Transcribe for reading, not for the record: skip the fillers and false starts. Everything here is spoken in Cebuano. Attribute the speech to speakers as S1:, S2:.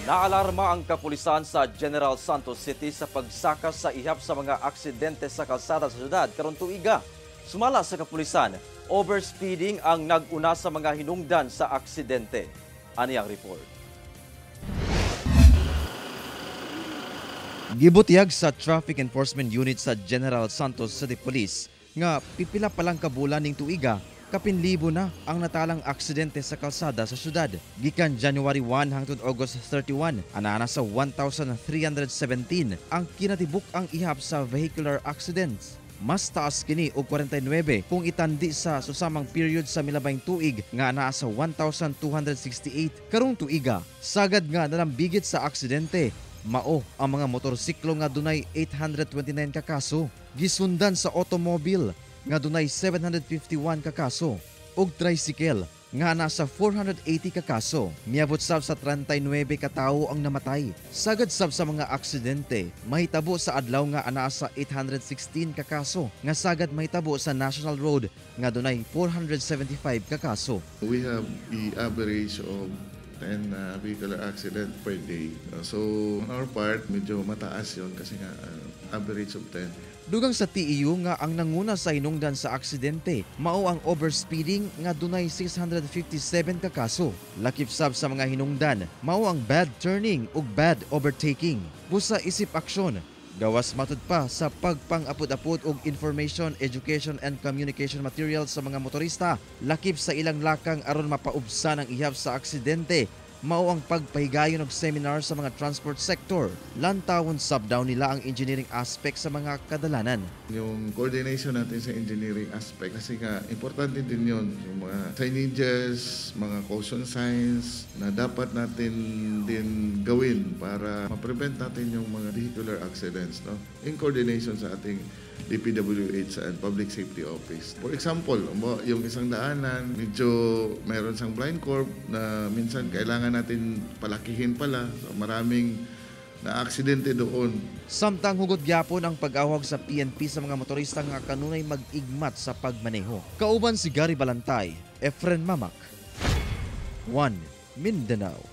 S1: Naalarma ang kapulisan sa General Santos City sa pagsaka sa ihap sa mga aksidente sa kalsada sa syudad karon tuiga. Sumala sa kapulisan, overspeeding ang nag-una sa mga hinungdan sa aksidente. Ani ang report. Gibutiyag sa Traffic Enforcement Unit sa General Santos City Police nga pipila pa lang ka bulan ning tuiga, kapin libo na ang natalang aksidente sa kalsada sa syudad. Gikan January 1 hangtod August 31, ana sa 1,317 ang kinatibuk ang ihap sa vehicular accidents. Mas taas kini og 49 kung itandi sa susamang period sa milabayng tuig nga naa sa 1,268. Karong tuiga, sagad nga nalambigit sa aksidente mao ang mga motorsiklo nga dunay 829 ka kaso, gisundan sa automobile nga dunay 751 ka kaso ug tricycle nga nasa 480 ka kaso. Miabot sab sa 39 ka tawo ang namatay. Sagad sab sa mga aksidente, mahitabo sa adlaw nga anaa sa 816 ka kaso nga sagad mahitabo sa National Road nga dunay 475 ka kaso.
S2: We have the average of 10 vehicular accident per day. So, on our part, medyo mataas yun kasi nga average of 10.
S1: Dugang sa TEU nga ang nanguna sa hinungdan sa aksidente, mao ang overspeeding nga dunay 657 ka kaso. Lakip sab sa mga hinungdan, mao ang bad turning ug bad overtaking. Busa isip aksyon, gawas matud pa sa pagpang-apod-apod og information, education and communication materials sa mga motorista, lakip sa ilang lakang aron mapaubsan ang ihap sa aksidente, mao ang pagpahigayon og seminar sa mga transport sector. Lantawon sab daw nila ang engineering aspect sa mga kadalanan.
S2: Yung coordination natin sa engineering aspect kasi nga importante din yun. Yung mga signages, mga caution signs na dapat natin din gawin para ma-prevent natin yung mga vehicular accidents, no? In coordination sa ating DPWH and Public Safety Office. For example, yung isang daanan, medyo meron siyang blind curve na minsan kailangan natin palakihin pala. So maraming na aksidente doon.
S1: Samtang hugot gyapon ang pag-awhag sa PNP sa mga motorista nga kanunay mag-igmat sa pagmaneho. Kauban si Gary Balantay, Efren Mamak, 1 Mindanao.